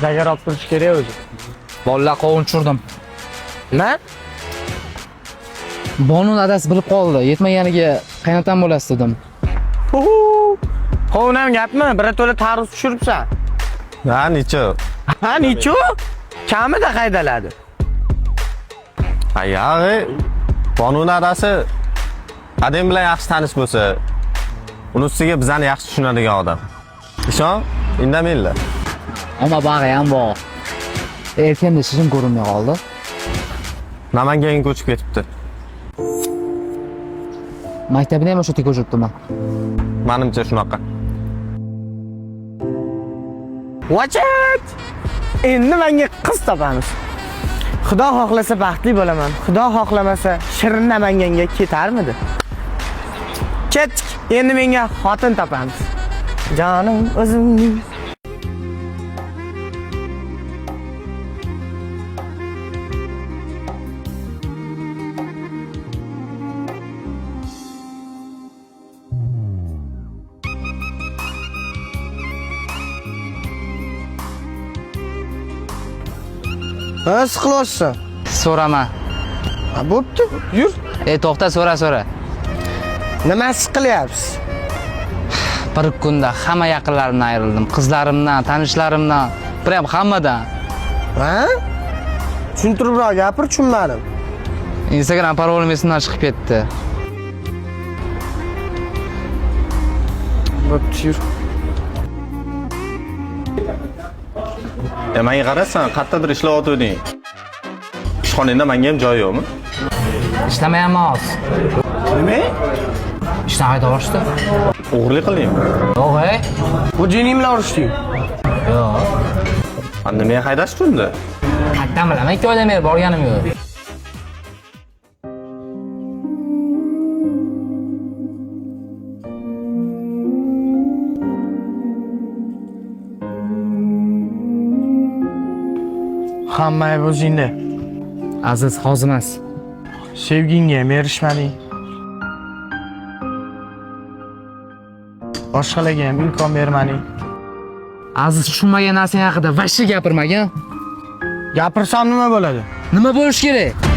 Zagar olib turish kerak o'zi. Bolalar qovun tushirdim. Nima? Bonu adasi bilib qoldi. Yetmaganiga qaynotam bo'lasiz dedim. Qovun ham gapmi? Birato'la tarvuz tushiribsan. Ha, necha? Ha, nechu? Kamida haydaladi. Ha, yog'i Bonuni adasi adem bilan yaxshi tanish bo'lsa, uni ustiga bizani yaxshi tushunadigan odam. Ishon, indamanglar. Ammo bag'i ham bor. Erkanda shishim ko'rinmay qoldi. Namanganga ko'chib ketibdi. Maktabini ham o'sha yerga ko'chiribdimi? Manimcha shunaqa. Vachat! Endi menga qiz topamiz. Xudo xohlasa baxtli bo'laman. Xudo xohlamasa Shirin Namanganga ketarmidi? Ketdik. Endi menga xotin topamiz. Jonim o'zimning. Ha, siqilyapsan. So'rama. Ha, bo'pti. Yur. E, to'xta, so'ra, so'ra. Nima siqilyapsiz? Bir kunda hamma yaqinlarimdan ayrildim. Qizlarimdan, tanishlarimdan, prям hammadan. Ha? Tushuntiribroq gapir, tushunmadim. Instagram parolim esimdan chiqib ketdi. Bo'pti, yur. E, menga qarasan, qayerdadir ishlayotganding. Ishxonangda menga ham joy yo'qmi? Ishlamayapman hozir. Nima? Ishdan haydab yuborishdi. O'g'irlik qildingmi? Yo'q, ey. Bu jining bilan urushding. Yo'q. Ha, nimaga haydashdi unda? Qayerdan bilaman? 2 oydan beri borganim yo'q. Hamma ayb o'zingda. Aziz, hozir emas. Sevgingga ham erishmading. Boshqalarga ham imkon bermading. Aziz, tushunmagan narsang haqida vashsha gapirmagin. Gapirsam nima bo'ladi? Nima bo'lishi kerak?